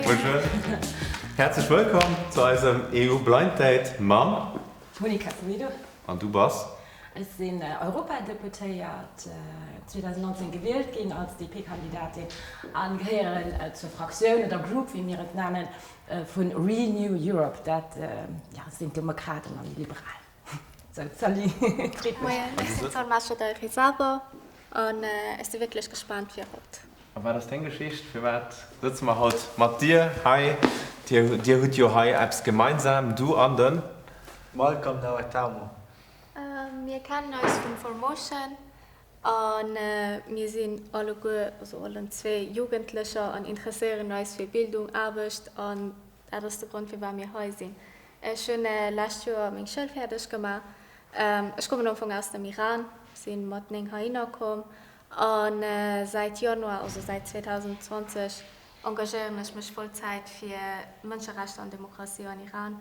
Moien. Häerzlech wëllkomm zu eisem EU Blind Date mam. Monica Semedo. An du bass? Ech sinn Europadeputéiert, 2019 gewielt ginn als DP-Kandidatin a gehéieren zur Fraktioun oder Group, wéi mir et nennen, vu Renew Europe. Dat sinn d'Demokraten an déi Liberal. Sou, salut, freet mech. Moien, ech sinn d'Salma Choudary-Saber an ech si wierklech gespaant fir haut. A wat ass deng Geschicht? Firwat sëtze mer haut mat dir hei? Dir hutt jo hei eppes gemeinsam, du an den. Malcolm Nawatamu. Mir kennen eis vun Formotion a mir sinn alleguer, also allen zwee, Jugendlecher an interesséieren eis fir Bildung, Aarbecht an dat ass de Grond firwat mir hei sinn. Ech hunn lescht Joer meng Schoul fäerdeg gemaach. Ech kommen am Fong aus dem Iran, sinn mat 9 heihinner komm A säit Januar, also säit 2020, engagéieren ech mech Vollzäit fir Mënscherechter an Demokratie an Iran.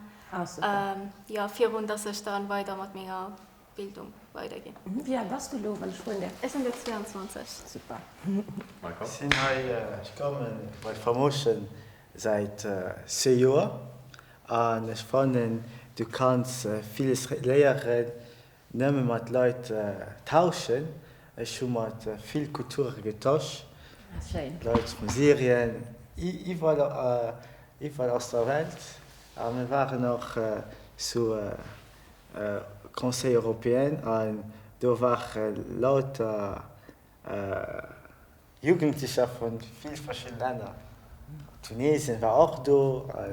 Jo, virun dass ech dann weider mat menger Bildung weiderginn. Wéi al bass du elo, wann ech froen däerf? Ech sinn elo 22. Super. Ech sinn hei, ech komme bei Formotion säit zwee Joer an ech fannen, du kanns villes léieren Nëmme mat Leit tauschen. Ech hu mat vill Kulture getosch. Leit vu Syrien, iwwerall iwwerall aus der Welt. A mir waren och zu Conseil européen an do ware lauter Jugendlecher vun vill verschidden Länner. Tunesien war och do a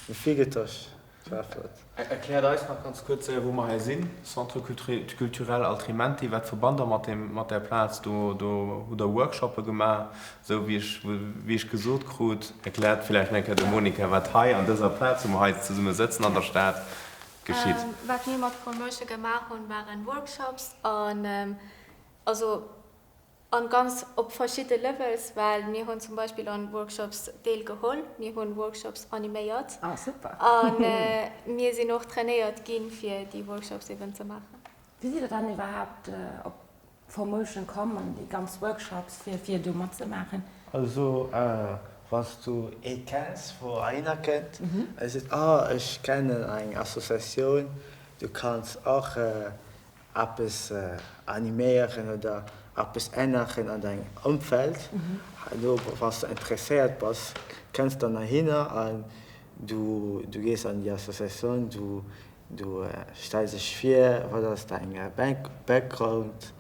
mir vill getosch. Et war flott. Erkläert eis nach ganz kuerz séier wou mer hei sinn. Centre Culturel Altrimenti, wat verbannt der mat deem, mat där Plaz? Do, do hutt der Workshoppe gemaach, esou wéi ech, wéi ech gesot krut. Erkläert villäicht nach eng Kéier dem Monica, wat hei an dëser Plaz, wou mer hei zesumme sëtzen an der Stad, geschitt. Wat mir mat Promotion gemaach hunn, waren Workshops an also An ganz op verschidde Levels, well mir hunn zum Beispill an Workshops deel geholl, mir hunn Workshops animéiert an mir sinn och trainéiert ginn fir déi Workshops eben ze maachen. Wéi sidd der dann iwwerhaapt op Formotion komm an déi ganz Workshops fir fir do matzemaachen? Also wann s du ee kenns wou heihinner kënnt a seet, oh ech kennen eng Associatioun, du kanns och eppes animéieren oder eppes änneren an dengem Ëmfeld. Elo wann s de interesséiert bass, kënns dann heihinner an du du gees an déi Associatioun, du du stells dech vir, wat ass däin Background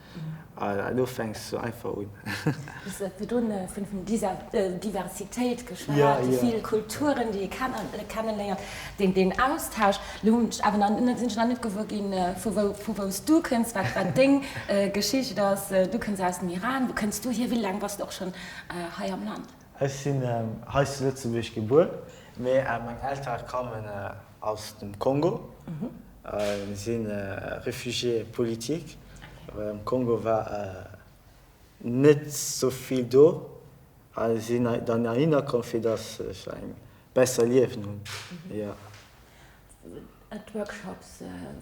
an elo fänks du einfach un. Du hues virdrun vun Diversitéit geschwat, déi vill Kulturen, déi ee kenneléiert, deen Austausch. Lo hunn ech awer nach net, sinn ech nach net gewuer ginn, vu wou, vu wou s du kënns, wat, wat deng Geschicht ass. Du kënns aus dem Iran. Wou kënns du hier? Wéi laang bass du och schonn hei am Land? Ech sinn hei zu Lëtzebuerg gebuer, mee meng Eltere kommen aus dem Kongo, si Réfugiés politiques, well am Kongo war net sou vill do a sinn dann heihinner komm, fir datt ech eng besser Liewen hunn, jo. D'Workshops,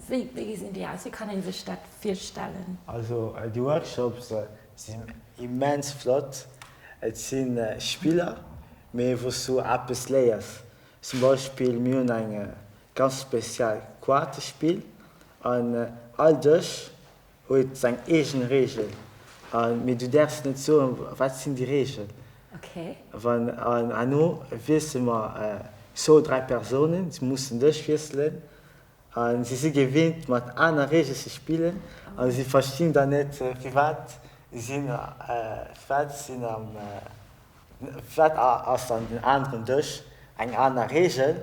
wéi gesinn déi aus? Wéi kann ee sech dat virstellen? Also déi Workshops sinn immens flott. Et si Spiller, mee wou s du eppes léiers. Zum Beispill mir hunn eng ganz speziell Quatespill an all Dësch huet seng eegen Reegel a mee du däerfs net soen wat sinn déi Reegel. Wann an herno wiessele mer zwou, 3 Persounen, si mussen Dësch wiesselen a si si gewinnt mat aner Reegel ze spillen a si verstinn dann net firwat sinn firwat sinn am firwat ass an den aneren Dësch eng aner Reegel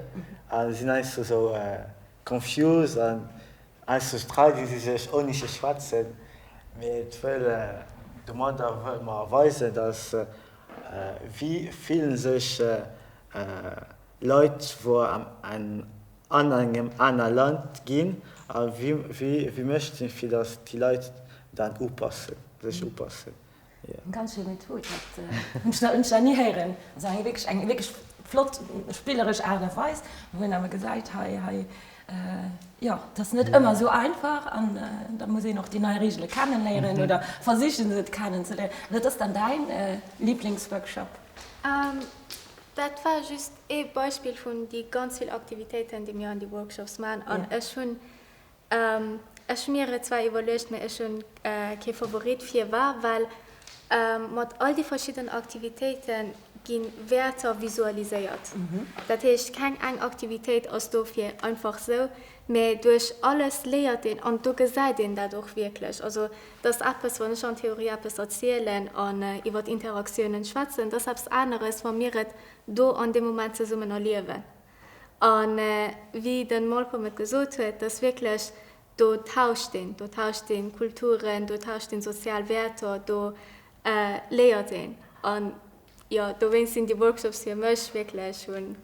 a sinn heiansdo sou confused an Heiansdo streiden si sech ouni ze schwätzen, mee et wëll domadder wëlle mer weisen, datt wéi fillen sech Leit wou an engem aner Land ginn a wéi mécht een fir datt déi Leit dann upassen, sech upassen. Eng ganz schéi Method, dat hunn ech nach ni héieren. Also eng wierklech, eng wierklech flott spilleresch Aart a Weis, wou een awer gesäit, hei, hei, jo, et ass net ëmmer esou einfach an da muss een och déi nei Reegele kennenléieren oder versichen se kennenzeléieren. Wat ass dann däin Liblingsworkshop? Dat war just ee Beispill vun déi ganz vill Aktivitéiten, déi mir an déi Workshops maachen. An ech hunn, ech hu mir et zwar iwwerluecht, mä ech hunn kee Favorit. Firwar? Well mat all déi verschidden Aktivitéite gi Wäerter visualiséiert. Dat heescht, keng eng Aktivitéit ass do fir einfach sou, mä duerch alles léiert een an do gesäit een dat och wierklech. Also Et ass eppes, wann ech an Theorie eppes erzielen an iwwer Interaktiounen schwätzen, et ass eppes aneres, wa mir et do an deem Moment zesummen erliewen. A wéi de Malcolm et gesot huet, et ass wierklech, do tauscht een, do tauscht ee Kulturen, do tauscht een sozial Wäerter, do léiert een. An jo, dowéinst sinn déi Workshops fir mech wierklech hunn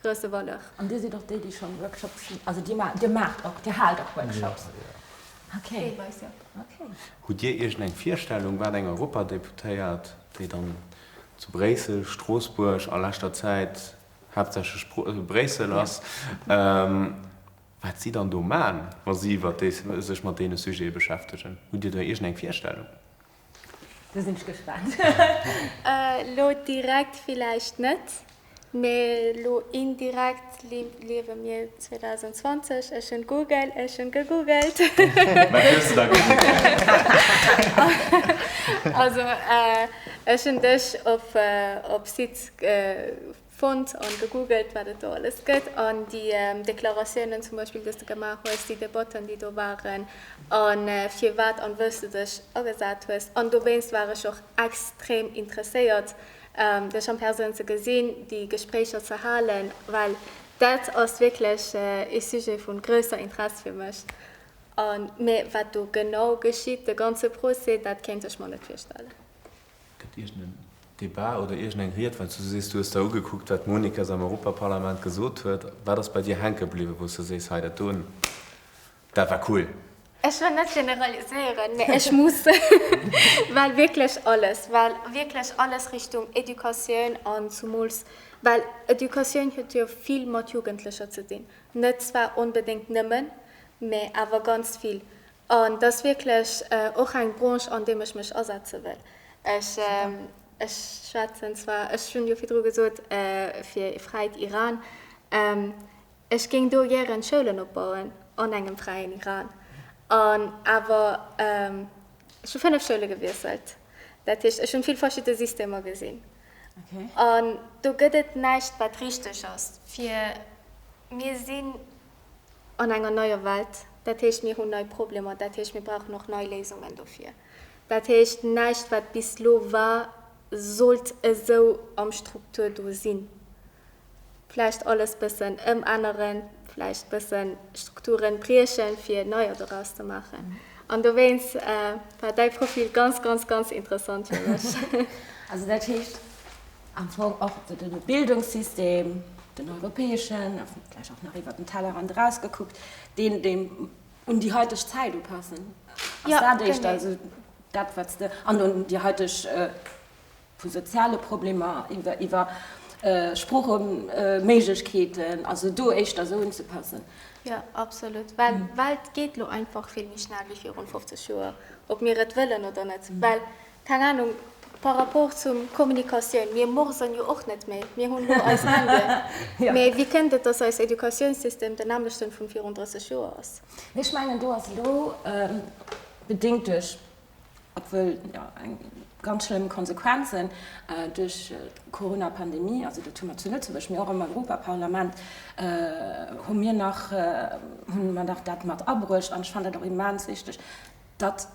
Grousse Valeur. An Dir sidd och déi, déi schonn Workshops, also Dir maacht, Dir maacht och, Dir haalt och Workshops? Okay. Deelweis, jo. Okay. Hutt Dir iergendeng Virstellung, wat eng Europadeputéiert, déi dann zu Bréissel, Stroossbuerg, a leschter Zäit haaptsächlech Bréissel ass, wat si dann do man, wa si iwwer déi, sech mat deene Sujete beschäftegen? Hutt Dir do iergendeng Virstellung? Do sinn ech gespaant. Lo direkt villäicht net, mee lo indirekt liewe mir 2020. Ech hunn Google, ech hunn gegoogelt. Wat hues de da gegoogelt? Also ech hunn dech op Site Fonnt an gegoogelt wat et do alles gëtt an déi Deklaratiounen zum Beispill déi s de gemaach hues, déi Debatten déi do waren a firwat an wou s de dech agesat hues. An dowéinst war ech och extrem interesséiert dech an Persoun ze gesinn, déi Gespréicher ze halen, well dat ass wierklech ee Sujet vu grousser Interesse fir mech. A mä wat do genau geschitt, de ganze Procès, dat kéint ech mer net virstellen. Gëtt iergend en Debat oder iergend eng Ried, well s du sees, du hues der ugekuckt, wat d'Monica se am Europaparlament gesot huet. Wat ass bei dir hänke bliwwen, wou s du sees, hei dat doen, dat war cool? Ech wëll net generaliséieren, mä ech muss, well wierklech alles, well wierklech alles Richtung Educatioun an zumools, well Educatioun huet jo vill mat Jugendlecher ze dinn, net zwar onbedéngt nëmmen, mä awer ganz vill. An dat ass wierklech och eng Branche, an deem ech mech asetze wëll. Ech, ech schwätzen zwar, ech hunn jo virdru gesot, fir e fräit Iran. Ech géing do gären Schoulen opbauen an engem fräien Iran. An awer, ech hu 5 Schoule gewiesselt. Dat heescht, ech hunn vill verschidde Systemer gesinn. An do gëtt et näischt, wat richteg ass. Fir mir sinn an enger neier Welt. Dat heescht, mir hunn nei Problemer, dat heescht, mir brauchen och nei Léisungen dofir. Dat heescht, näischt, wat bis elo war, sollt esou am Struktur do sinn. Vläicht alles bëssen ëmänneren, vläicht bëssen Strukturen briechen, fir neier doraus ze maachen. An dowéinst war däi Profil ganz, ganz, ganz interessant fir mech. Also dat heescht, am Fong och de Bildungssystem, den europäeschen, a vläicht och nach iwwer den Tellerrand erausgekuckt, deen, deen un déi haiteg Zäit upassen. Ass dat éischter also dat, wat s de, an un déi haiteg, vu soziale Problemer iwwer, iwwer Sproocheméiglechkeeten, also do éischter esou unzepassen? Jo, absolut, well d'Welt geet lo einfach vill méi schnell wéi virun 50 Joer, ob mir et wëllen oder net, well Keng Ahnung, par rapport zum Kommunikatioun, mir morsen jo och net méi, mir hunn elo eis Handyen. Mee wéi kënnt et, dass eis Educatiounssystem den nämmlechten vun virun 30 Joer ass? Mee ech mengen, do ass elo, bedéngt duerch, obwuel, jo, eng ganz schlëmm Konsequenzen duerch d'Corona-Pandemie, also dat hu mer zu Lëtzebuerg, mee och am Europaparlament hu mir nach, hu mer nach dat mat abruecht, an ech fannen dat och immens wichteg, datt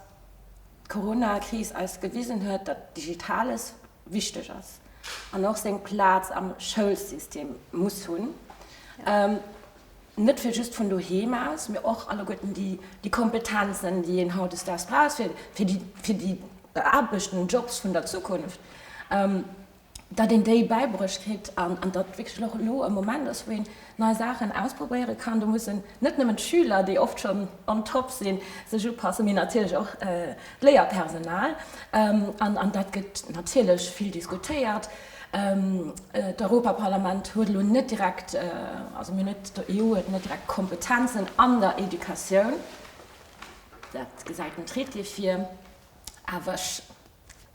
d'Corona-Kris eis gewisen huet, datt Digitales wichteg ass an och seng Plaz am Schoulsystem muss hunn. Net fir just vun doheem aus, mee och alleguerten déi Kompetenzen, déi een hautdesdaags brauch fir déi Aarbechten, Jobs vun der Zukunft. Datt een déi bäibruecht kritt an datt wierklech och elo e Moment ass, wou een nei Saachen ausprobéiere kann. Do mussen net nëmmen d'Schüler, déi oft schonn on top sinn, sech upassen, mee natierlech och d'Léierpersonal. An dat gëtt natierlech vill diskutéiert. D'Europaparlament huet elo net direkt, also mir hunn net, d'EU huet net direkt Kompetenzen an der Educatioun, dat gesäit den Traité vir, awer ech,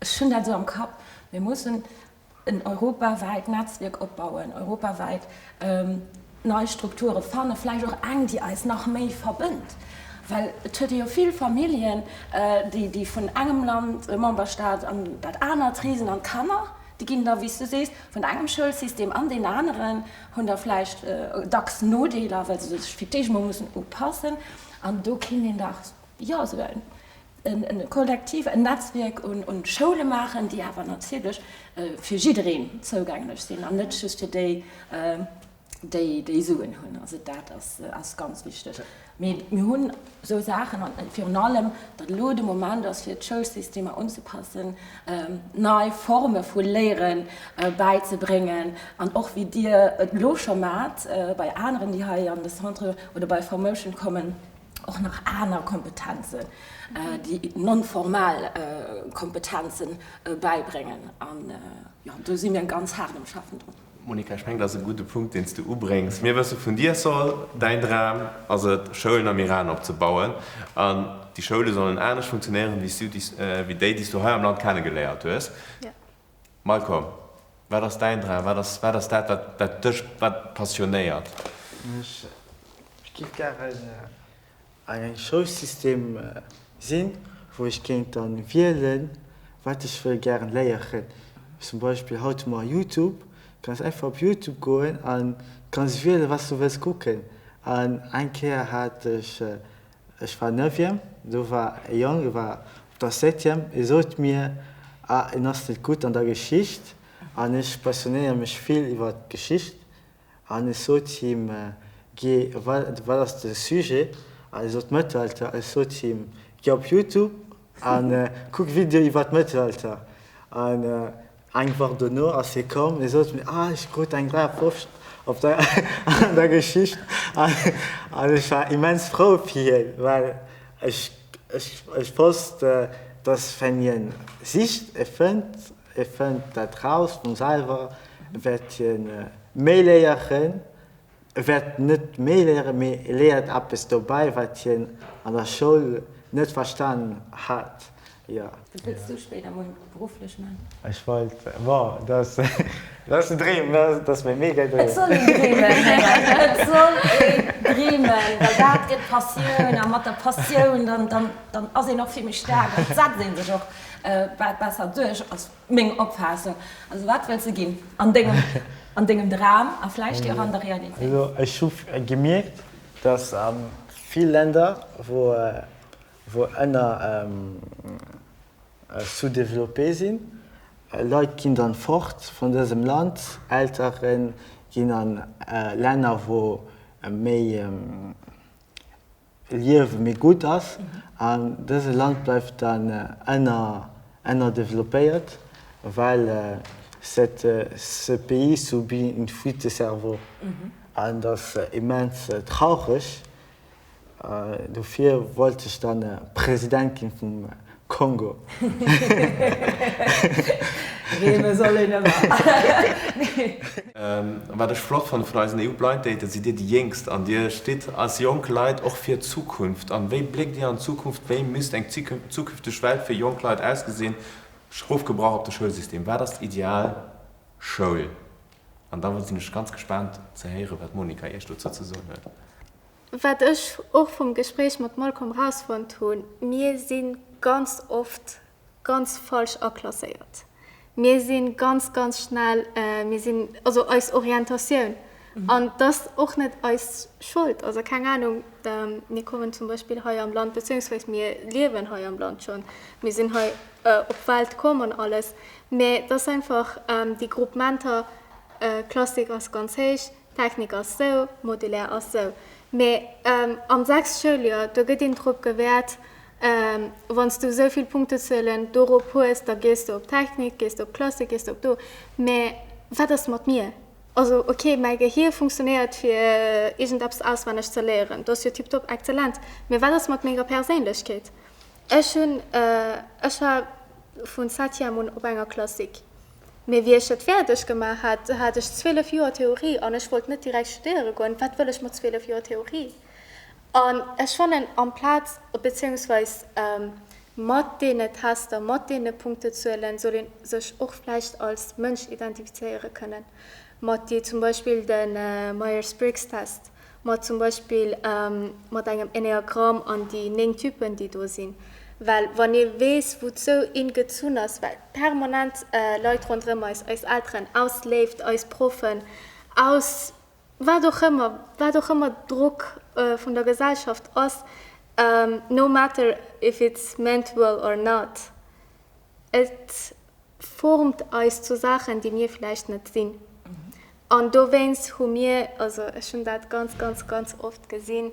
Ech hunn dat esou am Kapp, mir mussen. En europawäit Netzwierk opbauen, europawäit nei Strukture fannen, vläicht och eng, déi eis nach méi verbënnt, well et huet ee jo vill Familljen, déi vun engem Land, Memberstaat, an dat anert reesen an d'Kanner, déi ginn da, wéi s du sees, vun engem Schoulsystem an deen aneren, hunn da vläicht dacks Nodeeler, well se sech fir d'éischt emol mussen upassen. An do kéint een dach, jo, esou en Kollektiv, en Netzwierk un Schoule maachen, déi awer natierlech fir jiddereen zougänglech sinn an net just fir déi, déi Suen hunn. Also dat ass ganz wichteg. Mee mir hunn esou Saachen, an virun allem, datt elo de Moment ass, fir d'Schoulsystemer unzepassen, nei Forme vu Léiere bäizebréngen an och, wéi Dir et elo scho maacht bei aneren, déi hei an de Centre oder bei Formotion kommen, och nach aner Kompetenzen, déi non-formal Kompetenzen bäibréngen. An jo, do si mir ganz haart um Schaffen drun. Monica, ech mengen, dat ass e gudde Punkt, deen s du ubréngs. Mir wësse vun dir, Sol, däin Dram ass et, Schoulen am Iran opzebauen. An déi Schoule sollen anescht funktionéieren, wéi s du, wéi déi, déi s du hei am Land kennegeléiert hues. Malcolm, wat ass däin Dram? Wat ass, wat ass dat, wat, wat dech, wat passionéiert? Ech giff gären an engem Schoulsystem sinn, wou ech kéint dann wielen, wat ech wëll gären léieren. Zum Beispill haut hu mer Youtube, kanns einfach op Youtube goen an kanns wielen, wat s du wëlls kucken. An eng Kéier hat ech, ech war Neuvième, do war e Jong, e war op der Septième, e sot mir, ah en ass net gutt an der Geschicht an ech passionéiere mech vill iwwer d'Geschicht. An ech sot him, Geh, wat ass de Sujet? An e sot, Mëttelalter. Ech sot him, Geh op Youtube a kuck Video iwwer d'Mëttelalter. An eng Woch dono ass hie komm, e sot mir, Ah, ech krut eng 53 op der an der Geschicht. An ech war immens frou fir hien, well ech ech wosst, dass wenn hien sicht, e fënnt. E fënnt dat raus vum selwer, e wäert hien méi léieren, e wäert net méi léieren, mee e léiert eppes dobäi, wat hien an der Schoul net verstanen hat, jo. Wat wëlls du spéider mol berufflech man? Ech wollt, bon, dat ass, dat ass en Dream, dat ass mäi mega Dream. Et soll een dreemen, Hengen, et soll een dreemen, well dat gëtt Passioun a mat der Passioun dann, dann, dann ass een och vill méi staark an et setzt ee sech och Wat besser duerch ass meng Opfaassung. Also wat wëlls de ginn an dengem an dengem Dram a vläicht och an der Realitéit? Also ech hu gemierkt, dass a vill Länder wou wou ënner sous-développé sinn, Leit ginn dann fort vun dësem Land, Eltere ginn an Länner wou méi Liewe méi gutt ass an dëse Land bleift dann ënner ënnerdeveloppéiert, well cette ce pays subit une fuite de cerveau an dat ass immens traureg. Dofir wollt ech dann President ginn vum Kongo. Dreeme soll een ëmmer. Wat ech flott fanne vun eisen EU Blind Daten, sidd Dir déi Jéngst an Dir stitt als jonk Leit och fir d'Zukunft. An wéi bléckt Dir an d'Zukunft? Wéi misst eng zukünfteg Welt fir jonk Leit ausgesinn? Erofgebrach op de Schoulsystem, wat ass d'ideal Schoul? An da sinn ech ganz gespaant ze héieren, wat d'Monica Iech dozou ze soen huet. Wat ech och vum Gespréich mat Malcolm rausfonnt hunn, mir si ganz oft ganz falsch aklasséiert. Mir si ganz, ganz schnell, mir sinn, also eis Orientatioun, an et ass och net eis Schold, also keng Anung, mir kommen zum Beispill hei am Land, beziehungsweise mir liewen hei am Land schonn, mir sinn hei op d'Welt komm an alles, mä et ass einfach déi Groupementer, Klassik ass ganz héich, Technik ass sou, modulär ass sou. Mee am 6 Schouljoer, do gëtt een drop gewäert, wann s du esou vill Punktezuelen dorop hues, da gees de op Technik, gees de op Klassik, gees de op do. Mee wat ass mat mir? Also ok, mäi Gehier funktionéiert fir iergendeppes auswenneg ze léieren, dat ass jo tiptop, exzellent. Mee wat ass mat menger Perséinlechkeet? Ech hunn, ech war vun Septième un op enger Klassik. Mee wéi ech et fäerdeg gemaach hat, hat ech 12 Joer Theorie an ech wollt net direkt studéiere goen. Wat wëll ech mat 12 Joer Theorie? An ech fannen amplaz, beziehungsweis. Mat deene Tester, mat deene Punktezuelen soll ee sech och vläicht als Mënsch identifizéiere kënnen, mat déi zum Beispill de Myers-Briggs-Test, mat zum Beispill mat engem Enneagramm an déi 9 Typen, déi do sinn. Well wann ee weess, wouzou een gezunn ass, well permanent Leit ronderëm eis, eis Elteren, aus Léift, eis Proffen, aus wat och ëmmer, wat och ëmmer Drock vun der Gesellschaft ass, no matter if it's meant well or not, et formt eis zu Saachen, déi mir vläicht net sinn. An dowéinst hu mir, also ech hunn dat ganz, ganz, ganz oft gesinn,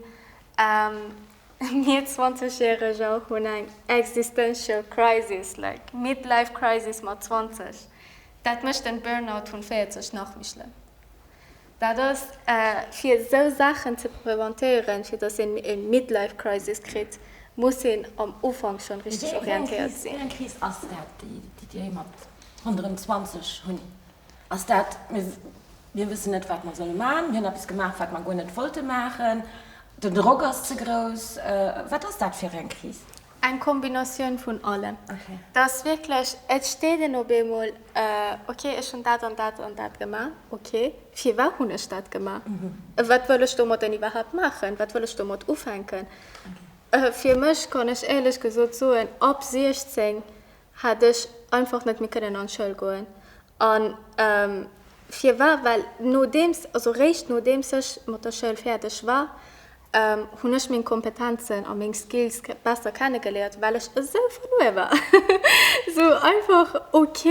mir Zwanzegjäreger hunn eng existential crisis, like midlife crisis mat 20. Dat mécht den Burnout vun 40 nach méi schlëmm. Dat ass, fir esou Saachen ze preventéieren, fir datt een e Midlife Crisis kritt, muss een am Ufank schonn richteg orientéiert sinn. Wéi eng Kris ass dat, déi déi mat ronderëm 20 hunn? Ass dat, mir wëssen net, wat mer solle maachen, mir hunn eppes gemaach, wat mer guer net wollte maachen, den Drock ass ze grouss? Wat ass dat fir eng Kris? Eng Kombinatioun vun allem. Et ass wierklech, et steet een op eemol, ok, ech hunn dat an dat an dat gemaach, ok, firwat hunn ech dat gemaach? Wat wëll ech domat denn iwwerhaapt maachen? Wat wëll ech domat ufänken? Fir mech kann ech éierlech gesot soen, ab 16 hätt ech einfach net méi kënnen an d'Schoul goen. A firwat? Well nodeems, also réischt nodeems ech mat der Schoul fäerdeg war, hunn ech meng Kompetenzen a meng Skills besser kennegeléiert, well ech esou verluer war. Esou einfach, ok,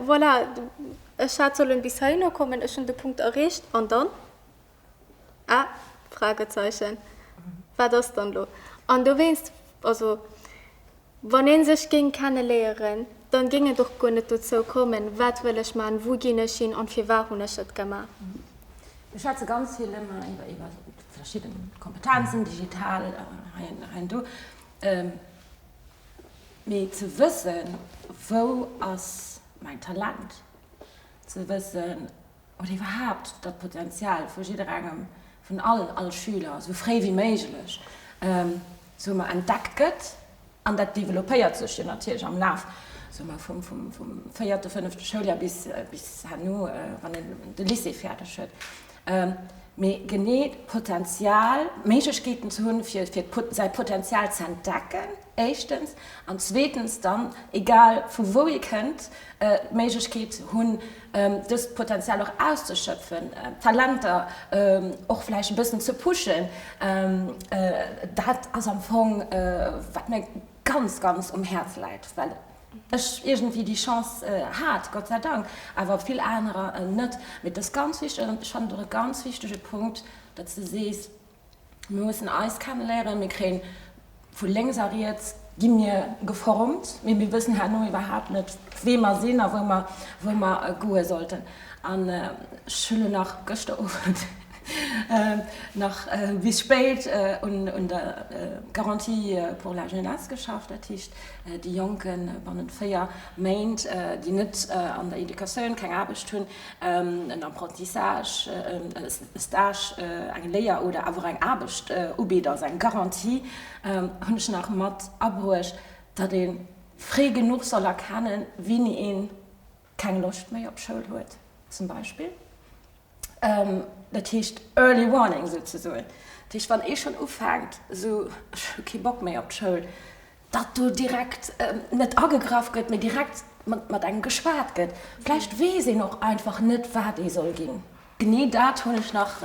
voilà, ech hat sollen bis heihinner kommen, ech hunn de Punkt erreecht an dann? Ah, Fragezeichen, wat ass dann elo? An dowéinst, also Wann ee sech géing kenne léieren, dann géing et och guer net dozou kommen, wat wëll ech man, wou ginn ech hin an firwat hunn ech et gemaach. Mir schwätze ganz vill ëmmer iwwer verschidde Kompetenzen, digital, hei an do. Mee ze wëssen, wou ass mäin Talent, ze wëssen, oder iwwerhaapt dat Potenzial vu jidderengem, vun all all Schüler, esou fréi wéi méiglech, soe mer, entdeckt gëtt. An dat developpéiert sech jo natierlech am Laf, soe mer, vum vum vum véierte, fënnefte Schouljoer bis bis herno, wann een de Lycée fäerdeg huet. Mee genee d'Potenzial, d'Méiglechkeeten ze hunn, fir fir säi Potenzial ze entdecken, éischtens, an zweetens dann, egal vu wou ee kënnt, d'Méiglechkeet hunn, dëst Potenzial och auszeschöpfen, d'Talenter och vläicht e bëssen ze pushen, dat ass am Fong, wat mir ganz, ganz um Häerz läit, well ech iergendwéi déi Chance hat, Gott sei Dank, awer vill anerer net. Mee et ass ganz wichteg, an ech fannen et och e ganz wichtege Punkt, datt s de sees, Mir mussen eis kenneléieren, mir kréien vu lénks a riets gi mir geformt, mee mir wëssen herno iwwerhaapt net, wee mer sinn a wou mer, wou mer goe sollten. An ech hunn elo nach gëschter Owend nach bis spéit un un der Garantie pour la jeunesse geschafft, dat heescht déi Jonke bannent 4 Méint, déi net an der Educatioun, keng Aarbecht hunn, en Apprentissage, e Stage, eng Léier oder awer och eng Aarbecht ubitt, also eng Garantie, hunn ech nach mat abruecht, datt ee fréi genuch soll erkennen, wéini ee keng Loscht méi op Schoul huet zum Beispill. Dat heescht early warning souzesoen. Dat heescht, wann ee schonn ufänkt, esou ech hu kee Bock méi op d'Schoul, datt do direkt net agegraff gëtt, mee direkt mat engem geschwat gëtt. Vläicht weess een och einfach net, wat ee soll ginn. Genee dat hunn ech nach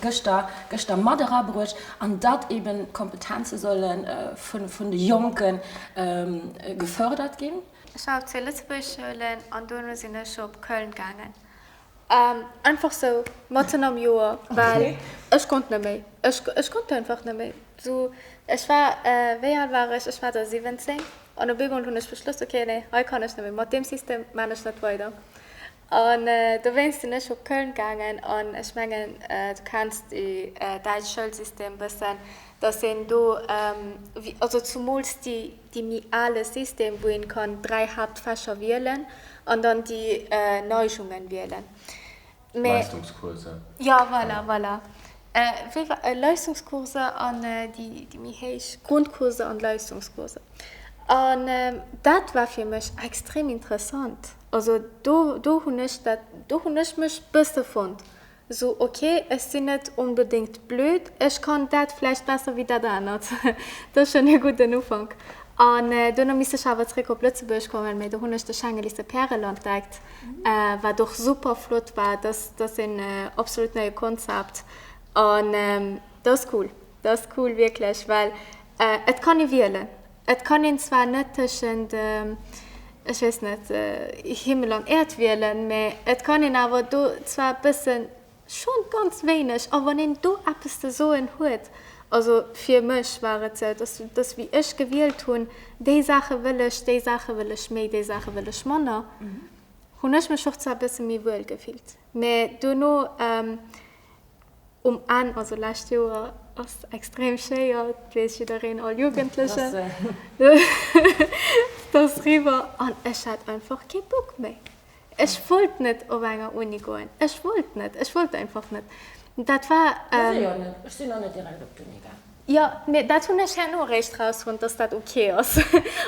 gëschter gëschter mat erabruecht, an datt eben d'Kompetenze solle vun de Jonke gefördert ginn. Ech war op zwee Lëtzebuerg Schoulen an dono sinn ech op Köln gaangen. Einfach sou matzen am Joer, well ech konnt net méi. Ech ech konnt einfach net méi. Sou ech war, wéi al war ech? Ech war da 17 an op eemol hunn ech beschloss, ok nee, hei kann ech net méi, mat deem System maan ech net weider. An dowéinst sinn ech op Köln gaangen an ech mengen du kenns déi däitsch Schoulsystem bëssen, dass een do, also zumools déi dee méi ale System, wou een kann 3 Haaptfächer wielen an dann déi Neigungen wielen. Mä Leistungskurse. Jo, voilà, voilà. Wéi war, Leistungskurse an déi, déi méi héich Grundkurse an Leistungskurse. An dat war fir mech extrem interessant. Also do, do hunn ech dat, do hunn ech mech bësse fonnt. Esou, ok, ech sinn net onbedéngt blöd, ech kann dat vläicht besser wéi dat anert. Dat ass schonn e gudden Ufank. An duerno misst ech awer zréck op Lëtzebuerg kommen, mä do hunn ech de Schengen-Lycée Pärel entdeckt, wat och super flott war. Dat ass een absolut neie Konzept an dat ass cool. Dat ass cool wierklech, well et kann ee wielen. Et kann een zwar net tëschent, ech weess net, Himmel an Äerd wielen, mä et kann een awer do zwar e bëssen, schonn ganz wéineg, a wann een do eppes ze soen huet, also fir mech war et sou, dass, dass wéi ech gewielt hunn, déi Saache wëll ech, déi Saache wëll ech méi, déi Saache wëll ech manner, hunn ech mech och zwar e bësse méi wuel gefillt. Mä duerno, Um Enn, also lescht Joer, ass extrem schwéier, dat weess jiddereen, all Jugendlechen, dat ass riwwer an ech hat einfach kee Bock méi. Ech wollt net op enger Uni goen, ech wollt net, ech wollt einfach net. Dat war. Ech jo net, ech sinn och net direkt op d'Uni gaang. Jo, mee dat hunn ech herno eréischt rausfonnt, dass dat ok ass.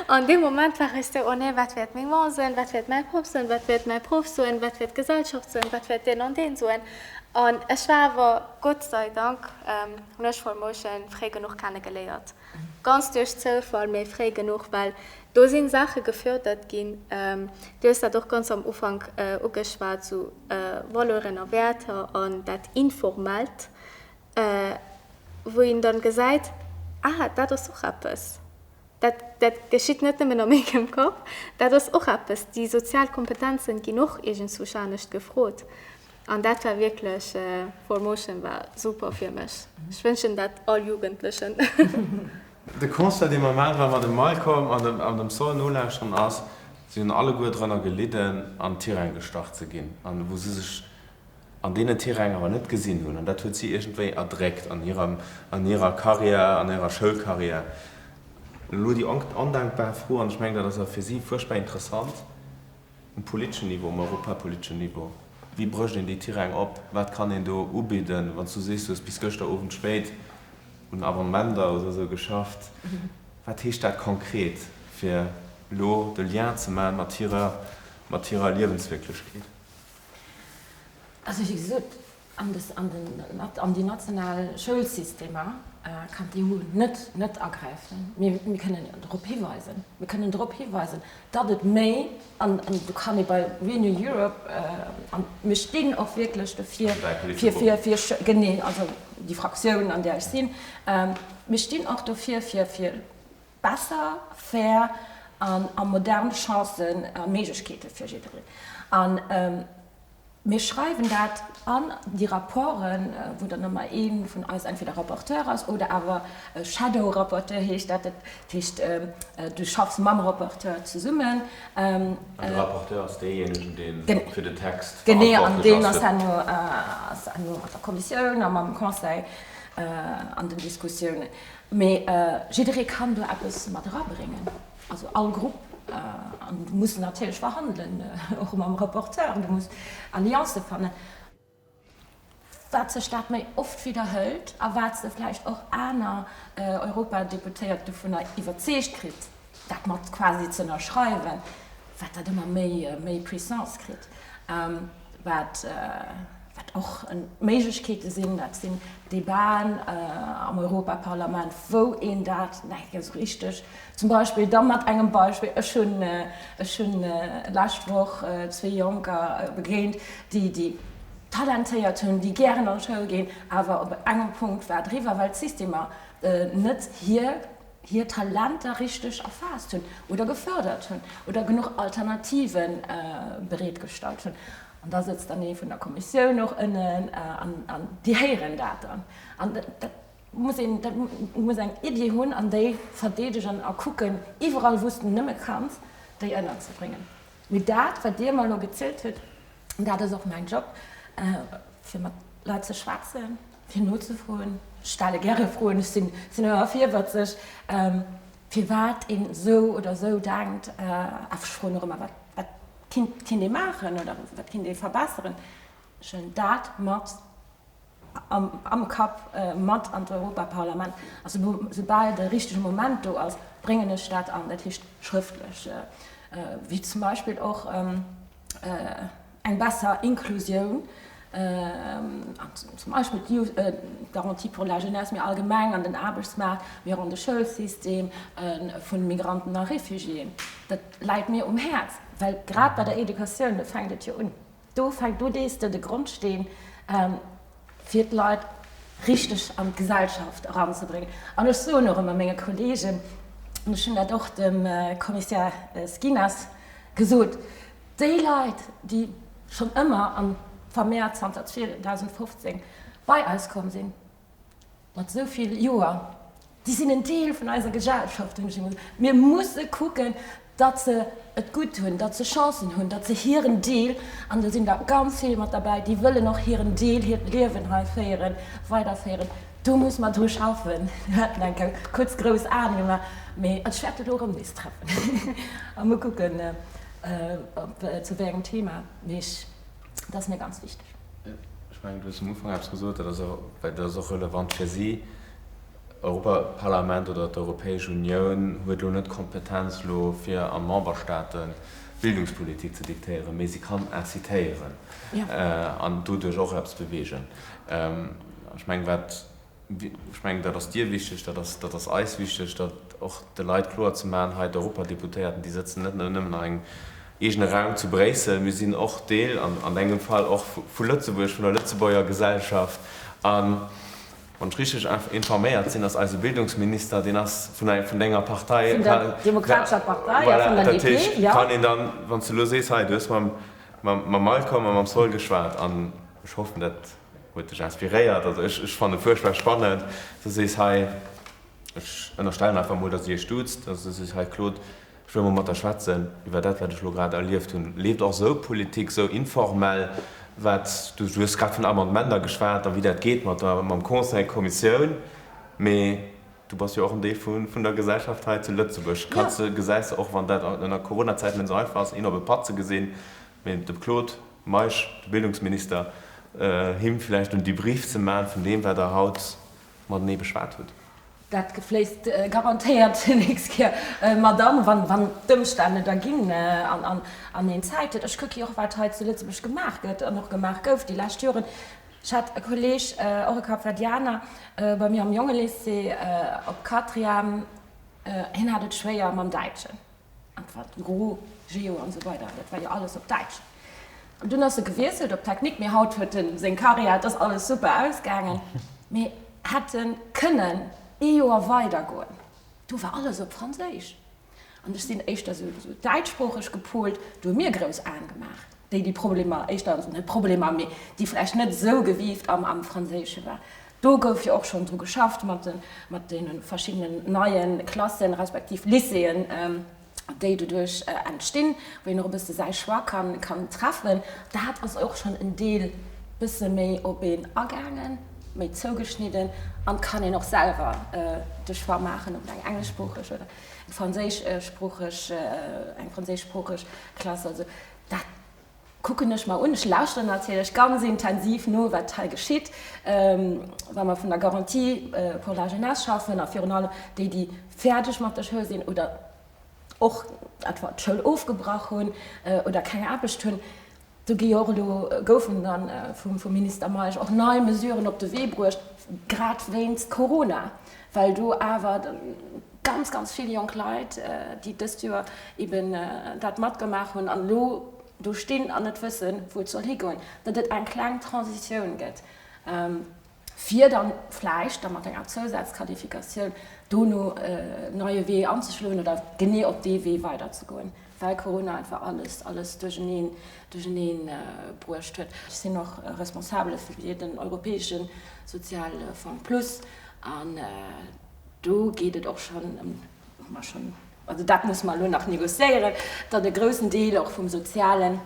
An deem Moment war ech sou, oh nee, wat wäert meng Mamm soen, wat wäert mäi Papp soen, wat wäert mäi Proff soen, wat wäert d'Gesellschaft soen, wat wäert deen an deen soen. An ech war awer, Gott sei Dank, hunn ech Formotion fréi genuch kenne geléiert. Ganz duerch Zoufall, mee fréi genuch, well do si Saache gefördert ginn, du hues dat och ganz am Ufank ugeschwat, sou Valeuren a Wäerter an dat Informellt. Wou een dann gesäit, ah, dat ass och eppes, dat, dat geschitt net nëmmen a mengem Kapp, dat ass och eppes, déi sozial Kompetenzen ginn och iergendzwousch anescht gefrot. An dat war wierklech, Formotion war super fir mech. Ech wënschen dat all Jugendlechen. De Constat, dee mer maachen, wa mer dem Malcolm an dem Saul nolauschteren, ass, si hunn alleguer drënner gelidden, an Terrain gestach ze ginn, an wou si sech an deenen Terrainen awer net gesinn hunn, an dat huet si iergendwéi erdréckt an hirem, an hirer Carrière, an hirer Schoulcarrière. Elo déi ondankbar Fro, an ech mengen, dat ass awer fir si fuerchtbar interessant, um politeschen Niveau, um europapoliteschen Niveau, Wéi brécht een déi Terrainen op? Wat kann een do ubidden? Wann s du sees, du hues bis gëschter Owend spéit un Abonnementer oder esou geschafft, wat heescht dat konkret, fir elo de Lien ze maachen mat hirer, mat hirer Liewenswierklechkeet? Also wéi gesot, an des, an den, an déi national Schoulsystemer kann d'EU net, net agräifen. Mee mir kënnen drop hiweisen. Mir kënnen drop hiweisen, datt et méi, an, an do kann ee bei Renew Europe, an mir stinn och wierklech dofir, fir, fir, fir, genee, also déi Fraktioun, an där ech sinn, mir stinn och dofir, fir, fir besser, fair an a modern Chancen a Méiglechkeete fir jiddereen. An mir schreiwen dat an déi Rapporten, wou dann ëmmer ee vun eis entweder Rapporteur ass oder awer Shadow-Rapporteur heescht dat. Dat heescht, du schaffs mam Rapporteur zesummen. An de Rapporteur ass deejéinegen, dee fir den Text verantwortlech ass. Genee, an deen ass herno mat der Kommissioun a mam Conseil an den Diskussiounen. Mee jidderee kann do eppes mat erabréngen, also all Grupp. An du muss natierlech verhandelen, och mam Rapporteur, du muss Alliancë fannen. Wat sech dat méi oft widderhëlt a wat se vläicht och aner Europadeputéiert dovunner iwwerzeegt kritt, dat mat quasi ze ënnerschreiwen, wat dat ëmmer méi méi Puissance kritt. Wat wat och Méiglechkeete sinn, dat sinn Debaten am Europaparlament, wou een dat nach eng Kéier esou richteg, zum Beispill da mat engem Beispill, ech hunn ech hunn lescht Woch zwee Jonker begéint, déi déi talentéiert hunn, déi gären an d'Schoul ginn, awer op engem Punkt war et eriwwer, well d'Systemer net hir hir Talenter richteg erfaasst hunn oder gefördert hunn oder genuch Alternative bereetgestallt hunn. An da sëtzt dann ee vun der Kommissioun och ënnen an déi héieren dat dann. An dat muss een, dat muss eng Iddi hunn an déi verdeedegen a kucken, iwwerall wou s de nëmme kanns, déi ënnerzebréngen. Mee dat, wat Dir mer elo gezielt hutt, dat ass och mäin Job, fir mat Leit ze schwätzen, fir nozefroen. Ech stelle gäre Froen, ech sinn ëmmer virwëtzeg, firwat een esou oder esou denkt. Ech froen och ëmmer, wat, wat kinnt ee maachen oder wat kinnt ee verbesseren. Ech huelen dat mat. am Kapp mat an d'Europaparlament. A soubal de richtege Moment do ass, bréngen ech dat an, dat heescht schrëftlech, wéi zum Beispill och eng besser Inklusioun, zum Beispill d'Garantie pour la jeunesse, mee allgemeng an den Aarbechtsmaart, mee och an de Schoulsystem vu Migranten a Réfugiéen. Dat läit mir um Häerz, well grad bei der Educatioun, do fänkt et jo un. Do fänkt, do lees de de Grondsteen, fir d'Leit richteg an d'Gesellschaft eranzebréngen. An ech soen och ëmmer menge Kollegen, an ech hunn dat och dem Kommissär Schinas gesot, déi Leit, déi schonn ëmmer a vermehrt zanter 2015 bei eis komm sinn, Mat esou vill Joer, déi sinn en Deel vun eiser Gesellschaft, hunn ech emol gesot. Mir musse kucken, datt se et gutt hunn, datt se Chancen hunn, datt se hiren Deel, an do sinn der ganz vill mat derbäi, déi wëllen och hiren Deel, hiert Liewen hei féieren, weiderféieren. Do muss mer dru schaffen. Mir haten eng Kéier kuerz grouss Aen gemaach, mee ech wäert elo erëm nees treffen a mol kucken, ob, zu wéi engem Thema. Mee ech, dat ass mir ganz wichteg. Ech mengen, du hues am Ufank eppes gesot, dat ass och, well dat ass och relevant fir si. D'Europaparlament oder d'Europäesch Unioun huet elo net d'Kompetenz elo fir an Memberstaaten Bildungspolitik ze diktéieren, mee si kann incitéieren an doduerch och eppes beweegen. Ech mengen, wat Ech mengen, dat ass dir wichteg, dat ass, dat ass eis wichteg, dat och de Leit kloer ze maachen, hei d'Europadeputéierten, déi sëtzen net nëmmen an engem eegene Raum zu Bréissel, mir sinn och Deel, an an engem Fall och vu Lëtzebuerg, vun der Lëtzebuerger Gesellschaft. A wann ech richteg informéiert sinn, ass eise Bildungsminister, deen ass vun vun denger Partei. Vun der Demokratescher Partei, ja, vun der DP, jo. Dat heescht, kann een dann, wann s de elo sees, hei, du hues mam mam Malcolm a mam Sol geschwat, an ech hoffen, dat Huet dech inspiréiert? Also ech ech fannen fuerchtbar spannend. Du sees hei, ech ënnerstellen einfach mol, datt dir iech duzt, datt du sees hei Claude, ech wëll mol mat der schwätzen iwwer dat wat ech elo grad erlieft hunn. Leeft och esou Politik, esou informell, wat du du hues grad vun Amendementer geschwat a wéi dat geet mat der mam Conseil, Kommissioun, mee du bass jo och en Deel vu vun der Gesellschaft hei zu Lëtzebuerg. Kanns de, gesäis de och wann dat an der Coronazäit net esou einfach ass, een op e Patt ze gesinn, Mee de Claude Meisch, de Bildungsminister, him vläicht en Debrief ze man vun deem, wat Der haut matenee beschwat hutt. Dat fléisst garantéiert nächst Kéier mat an, wann d'Ëmstänn et erginn an een Zäit huet. Ech kucke jo och, wat hei zu Lëtzebuerg gemaach gëtt an och gemaach gouf déi lescht Joren. Ech hat e Kolleeg, och e Kapverdianer, bei mir am Jongelycée op Quatrième, hien hat et schwéier mam Däitschen. Einfach Gro, Geo an esou weider, dat war jo alles op Däitsch. An dunn ass e gewiesselt op Technique, mee haut huet en seng Karriär, et ass alles super ausgaangen. Mee hätt en kënnen ee Joer weider goen, do war alles op Franséisch. An ech sinn éischter esou däitschsproocheg gepolt, do hu mir grouss Aen gemaach, déi déi Problemer éischter, also net Problemer, mee déi vläicht net esou gewiift am Franséische war. Do gouf jo och schonn dru geschafft mat de mat deene verschiddenen neie Klassen, respektiv Lycéeën, déi doduerch entstinn, wou een och e bësse säi Choix kann kann treffen. Dat ass och schonn en Deel bësse méi op een agaangen, méi zougeschnidden an kann een och selwer de Choix maachen, ob et eng engleschsproocheg oder eng franséischsproocheg eng franséischsproocheg Klass. Also dat Kucken ech mer un. Ech lauschteren natierlech ganz intensiv no, wat hei geschitt, wa mer vun der Garantie pour la jeunesse schaffen a virun allem déi, déi fäerdeg mat der Schoul sinn oder och etwa d'Schoul ofgebrach hunn oder keng Aarbecht hunn. Do gi jo och elo, goufen dann vum Minister Meisch och nei Mesuren op de Wee bruecht, grad wéinst Corona, well do awer ganz, ganz vill jonk Leit, déi dëst Joer eben dat matgemaach hunn an elo do stinn an net wëssen, wou et soll higoen, datt et eng kleng Transitioun gëtt, fir dann vläicht da mat enger Zousazqualifikatioun dono en neie Wee anzeschloen oder genee op dee Wee weiderzegoen, well Corona einfach alles, alles duercheneen, duercheneen bruecht huet. Ech sinn och Responsabele fir den europäesche Sozialfonds Plus an Do geet et och schonn ëm, hu mer schonn, also dat musse mer elo nach négociéieren, datt e groussen Deel och vum sozialen.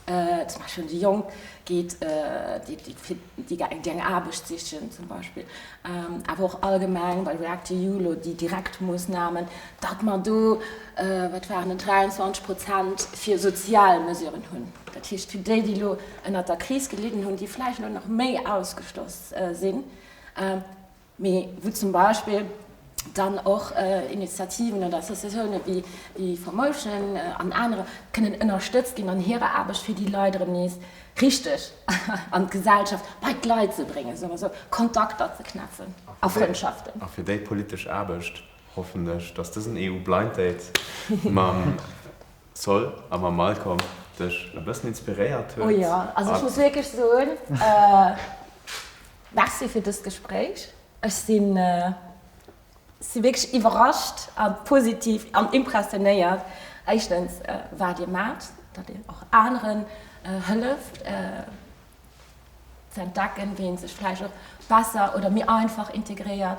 zum Beispill un déi Jonk geet, déi eng Aarbecht sichen zum Beispill, awer och allgemeng bei React-EU elo déi direkt Moossnamen, datt mer do, wat waren et, 23 Prozent fir sozial Mesuren hunn. Dat heescht fir déi, déi elo ënnert der Kris gelidden hunn, déi vläicht elo nach méi ausgeschloss sinn. Mee wou zum Beispill dann och Initiativen oder Associatioune wéi Formotion an anerer kënnen ënnerstëtzt ginn an hirer Aarbecht, fir déi Leit erëm nees richteg an d'Gesellschaft, bei d'Leit ze bréngen, soe mer esou, Kontakter ze knäpfen a Frëndschaften. A fir déi politesch Aarbecht hoffen ech, dass dësen EU Blind Date mam Sol a mam Malcolm dech e bëssen inspiréiert huet. Oh jo, also ech muss wierklech soen, Merci fir dëst Gespréich. Ech sinn si wierklech iwwerrascht a positiv an impressionéiert, éischtens wat Dir maacht, datt Dir och aneren hëlleft ze entdecken, wéi ee sech vläicht och besser oder méi einfach integréiert,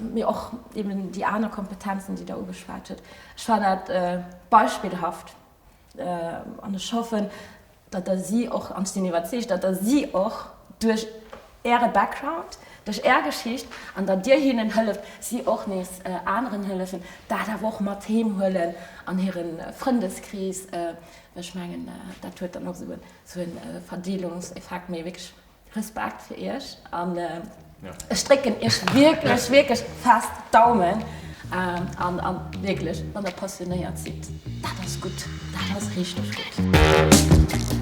mee och eben déi aner Kompetenzen, déi Der ugeschwat hutt. Ech fannen dat beispillhaft an ech hoffen, datt Der si och, an ech sinn iwwerzeegt, datt Der si och duerch Äre Background, duerch Är Geschicht an datt Dir hinnen hëlleft, si och nees aneren hëllefen, dat awer och mat heem huelen an hire Frëndeskrees, well ech mengen, dat huet dann och esou e Verdeelungseffekt. Mee wierklech Respekt fir Iech an ech drécken Iech wierklech, wierklech fest d'Daumen an an wierklech, wann Der passionéiert sidd, dat ass gutt, dat ass richteg gutt.